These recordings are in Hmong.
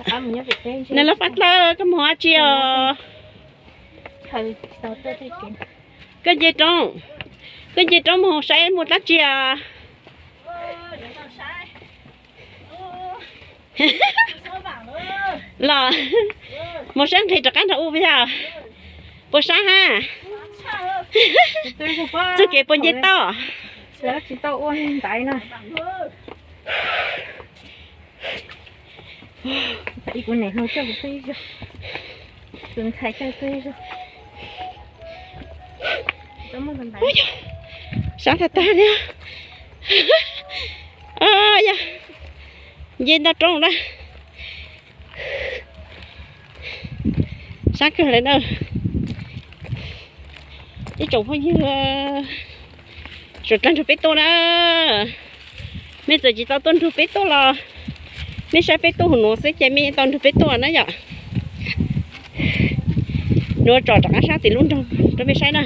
Nws los pab dlawb koj mus dab tsi os? Koj nce roob, koj nce roob mus saib mus dab tsi os? Los mus saib nqhis rov qab nrog u yog puas sab ha? Txoj kev puas nce toj? Sab tag tag li. Yog nce ntau roob na. Sab kawg li na. Ib tsoom phooj ywg, suav dlawg nrug peb tuaj na. Mej txawm tsis tau tuaj nrug peb tuaj los mej saib peb tuaj huv nuav xwb ces mej tau nrug peb tuaj na yom. Nuav tsom rov qab sab tim lub nroog rau mej saib na.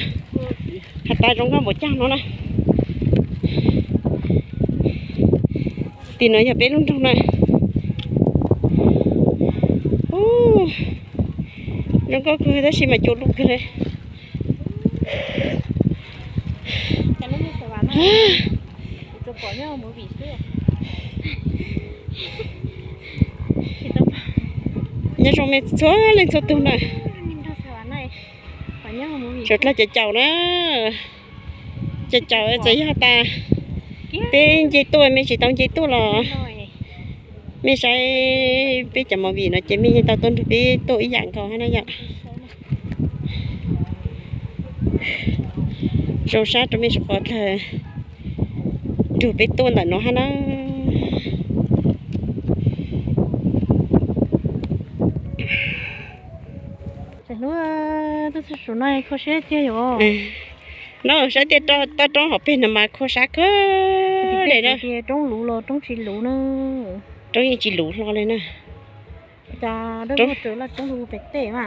Has tas zoo nkauj npaum caag no na. Tim no yog peb lub nroog na. Zoo nkauj kawg tab sis mas cua lug kawg li. Nyob zoo mej txhua leej txhua tug na. Suav dlawg caum caum na. Caum caum txawm yog tas peb nce tuaj mej tsis tau nce tuaj los mej saib peb cov movie no ces mej yeej tau tuaj nrug peb tuaj ib yam nkaus hab na yom. Zoo sab rau mej suav dlawg nrug peb tuaj ntawm no hab na. Hnub tuaj txug saum no kho siab tiag yom. No saib tias toj roob hauv peg no mas kho sab kawg li na. Roob luv los roob tsis luv na. Roob yeej tsis luv hlo li na.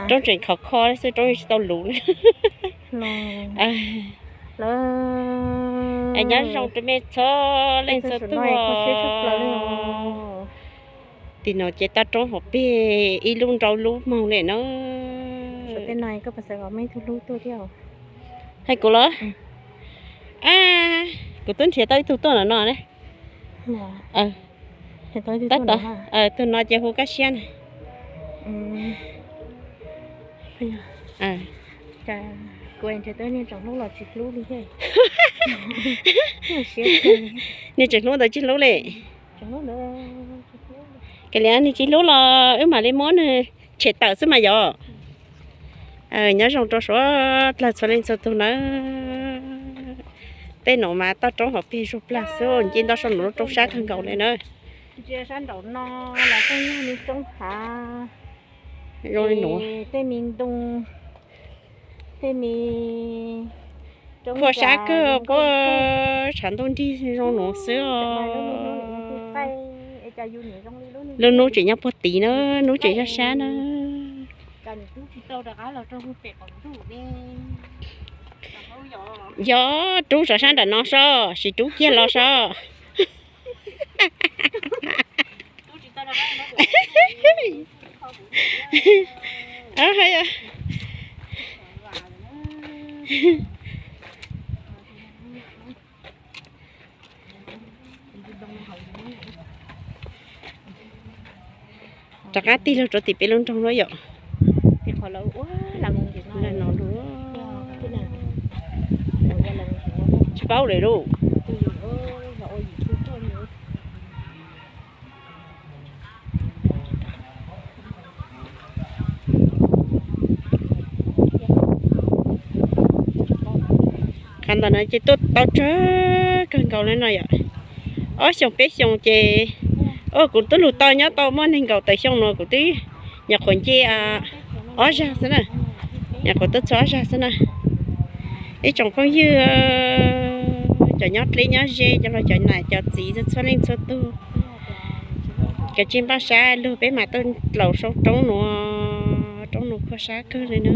Roob tseem khov kho xwb, roob yeej tsis tau luv na. Nyob zoo rau mej txhua leej txhua tug. Tim no ces toj roob hauv peg ib lub nrau lub moog li na. Hais kuv los? Kuv twb nrhiav tau ib tug tuaj no no ne. Tab tom, tug no ces hu Kab Siab na. Niag tseem hlub ntawd tsis hlub li. Kav liam, niag tsis hlub los wb mam li muab nws tshem tawm xwb mas yom. Nyob zoo rau suav dlawg txhua leej txhua tug nawb. Tej no mas toj roob hauv peg zuag plag xwb, nce ntau saum no roob sab kawg nkaus li na. Ntsia sab nraum no los tej me roob hav, zoo li nuav, tej me ntoo, tej me roob khuam sab kawg, puab tshav ntuj nrig zoo nuav xwb os. Lub nub tseem nyob puag tid na, nub tseem yog sab na. Yog rub saum sab nram no sob, sis rub kiag los sob. Rov qab tig lug rau tim peb lub nroog na yom. Tsis paub li lauj. Qhov ntawm no ces tuaj tau tsawg kawg nkaus li no yom. Ob xyoos peb xyoos ces, kuv twb lug tau nyob tau muaj nees nkaum tawm xyoo no kuv twb nyuam qhuav nce ob zag xwb na, nyuam qhuav tuaj txhua ob zag xwb na. Ib tsoom phooj ywg, cov nyob dleb nyob ze, cov los cov nam cov txiv txhua leej txhua tug, kav tsij npaj sab lug peb mam tuaj dlaus saum roob nuav, roob nuav khuam sab kawg li na.